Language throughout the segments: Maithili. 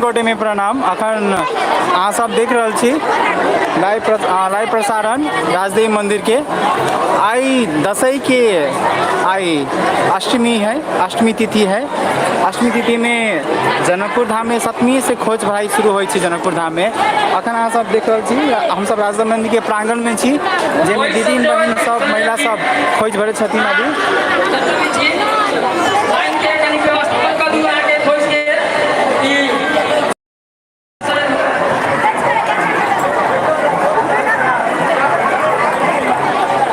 सम्पूर्ण गोटेमे प्रणाम। अखन अहाँ सब देख रहल छी लाइव प्रसारण राजदेवी मंदिर के। आइ दसई के आइ अष्टमी है, अष्टमी तिथि है। अष्टमी तिथि में जनकपुर धाम में सप्तमी से खोज भराई शुरू होइ छै जनकपुर धाम में। अखन अहाँ सब देख रहल छी, हम सब राजदेवी मंदिर के प्रांगण में छी, जाहिमे दीदी बहिन सब महिला सब खोज भरै छथिन अभी।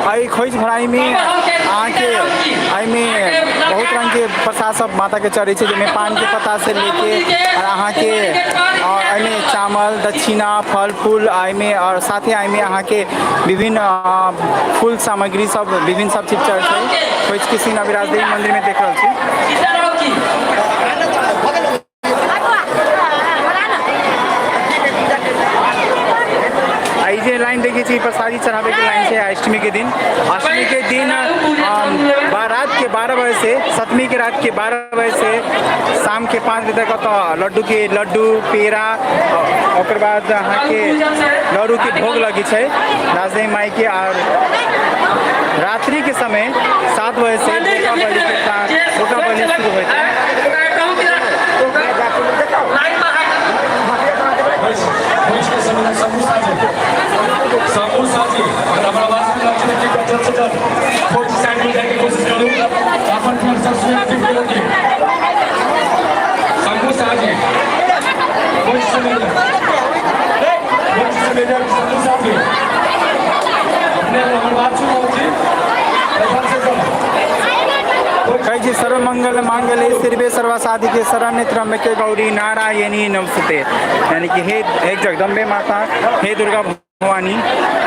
एहि खोज भराइमे अहाँके एहिमे बहुत रङ्गके प्रसाद सब माताके चढ़ै छै, जाहिमे पानके पत्तासँ लेके आओर अहाँके आओर एहिमे चावल, दक्षिणा, फल फूल एहिमे, आओर साथे एहिमे अहाँके विभिन्न फूल सामग्री सब विभिन्न सब चीज चढ़ै छै। खोजके सीन अभी राजदेवी मन्दिरमे देख रहल छी। जे लाइन देखै छी प्रसादी चढ़ाबैके लाइन छै। अष्टमी के दिन, अष्टमी के दिन रात के 12 बजे से, सप्तमी के रात के 12 बजे से शाम के 5 बजे तक ओतऽ लड्डू के लड्डू पेड़ा, ओकर बाद अहाँके लड्डू के भोग लगै छै राजदेवी माई के। और रात्रि के समय 7 बजे से डोका बलि के डोका बलि शुरू होइ छै। कहै छी सर्वमंगल मांगल्ये शिवे सर्वसाधिके शरण्ये त्र्यम्बके गौरी नारायणी नमस्ते, यानी कि हे हे जगदम्बे माता, हे दुर्गा भवानी,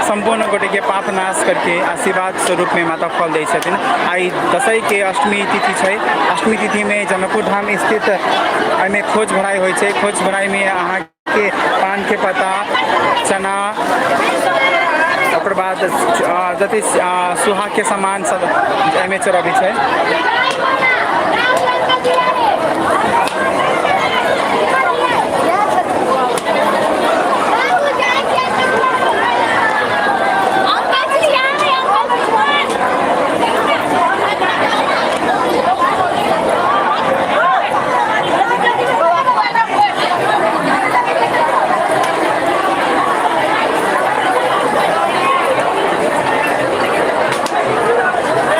सम्पूर्ण गोटेके पाप नाश करके आशीर्वाद स्वरूपमे माता फल दै छथिन। आइ दशैंके अष्टमी तिथि छै। अष्टमी तिथिमे जनकपुर धाम स्थित एहिमे खोज भराइ होइ छै। खोज भराइमे अहाँके पानके पत्ता, चना, ओकर बाद जते सुहागके सामान सब एहिमे चढ़बै छै।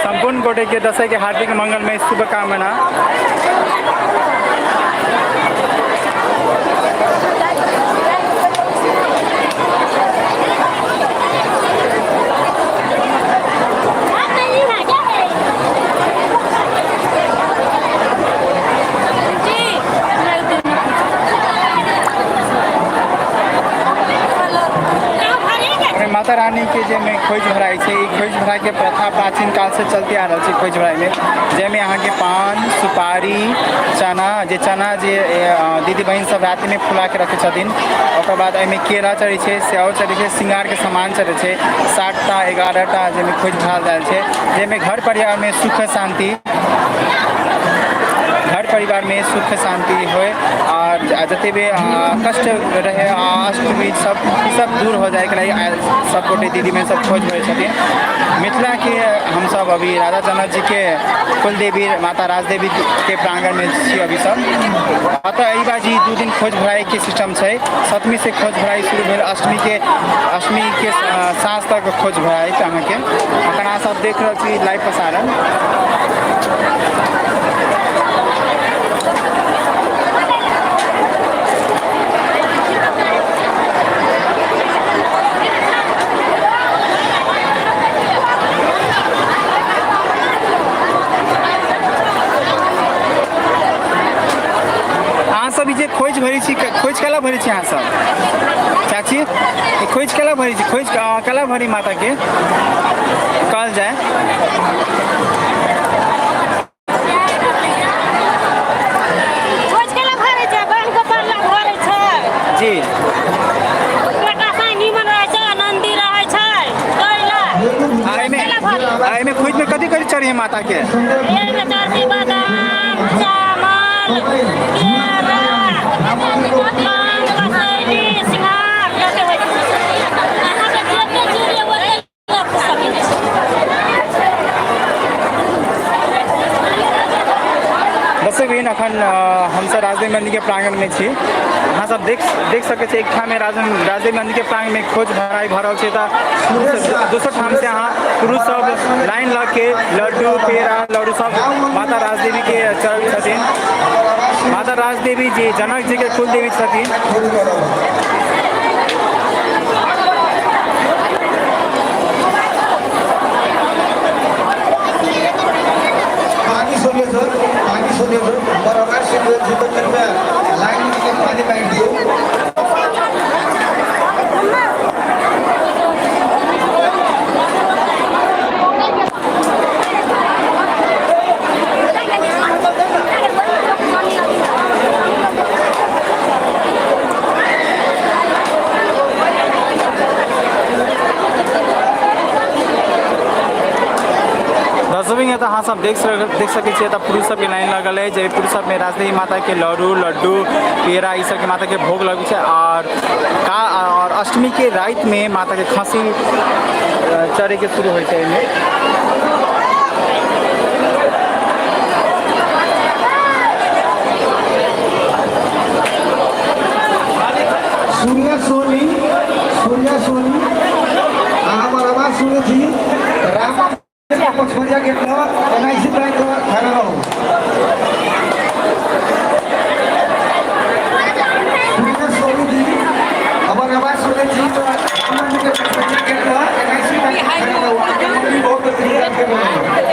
सम्पूर्ण गोटे के दशैं के हार्दिक मंगलमय शुभकामना। माता रानी के जे में खोज भराइ छै, ई खोज भराइ के प्रथा प्राचीन काल से चलते आ रहल छै। खोज भराइ में जाहिमे अहाँके पान, सुपारी, चना, जे चना जे दीदी बहिन सब रातिमे फुला के रखै छथिन, ओकर बाद एहिमे केरा चढ़ै छै, सेव चढ़ै छै, श्रृंगारके सामान चढ़ै छै, 7टा 11टा जाहिमे खोज भरायल जाइ छै, जाहिमे घर परिवारमे सुख शान्ति, घर परिवारमे सुख शान्ति होइ आओर जते भी कष्ट रहै, अष्टमी सब ई सब दूर हो जाइके लागि सब गोटे दीदी बहिन सब खोज भरै छथिन। मिथिलाके हमसब अभी राजा जनक जीके कुलदेवी माता राजदेवी के प्रांगणमे छी अभी सब। अतः एहि बाजी 2 दिन खोज भराइके सिस्टम छै। सप्तमी से खोज भराइ शुरू भेल, अष्टमी के साँझ तक खोज भराइ अहाँके। अखन अहाँ सब देख रहल छी लाइव प्रसारण। अहाँ सब ई जे खोज भरै छी, खोज केला भरै छी अहाँ सब? चाची, ई खोज केला भरै छी? खोज केला भरी माता के कहल जाय? खोज केला भरै छै, बहन के पल्ला भरै छै। जी। बेटा साई निमन रहै छै, नंदी रहै छै, कैला। आ एहिमे खोज में कथी कथी चढ़े माता के? एहिमे चढ़ती बादाम, चावल, केरा। दर्शकवृन्द, अखन हमसब राजदेव मंदिर के प्रांगण में छी। अहाँ सब देख देख सकै छी, एक ठाम राजदेव मंदिर के प्रांगण में खोज भराई भऽ रहल छै, तऽ दोसर ठाम से अहाँ पुरुष सब लाइन लग के लड्डू, पेड़ा, लड्डू सब माता राजदेवी के चढ़बै छथिन। माता राजदेवी जी जनक जी के कुल देवी छथिन। पानी सोने सर, पानी सोने सर, बराबर से कृपया लाइन में पानी बांट दियो। दर्शकवृन्द, तऽ अहाँ सब देख सकै छियै, तऽ पुरुष सबके लाइन लगल है, जे पुरुष सबमे राजदेवी माता के लड्डू लड्डू पेड़ा ई सबके माता के भोग लगै छै। और अष्टमी के राति में माता के खस्सी चढ़े के शुरू होइ छै एहिमे। सूर्या सोनी, सूर्या सोनी, अहाँ हमर आवाज सुनै छी? राम पचपंजा गेट लग एनआईसी बैंक लग खड़ा रहू। सूर्या सोनी जी, हमर आवाज सुनै छी तऽ राम मंदिर के पचपंजा गेट लग एनआईसी बैंक खड़ा रहू। अहाँके मम्मी बहुत इंतजार कर रहल है।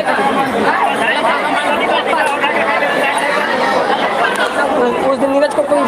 उस दिन नीरज को कोई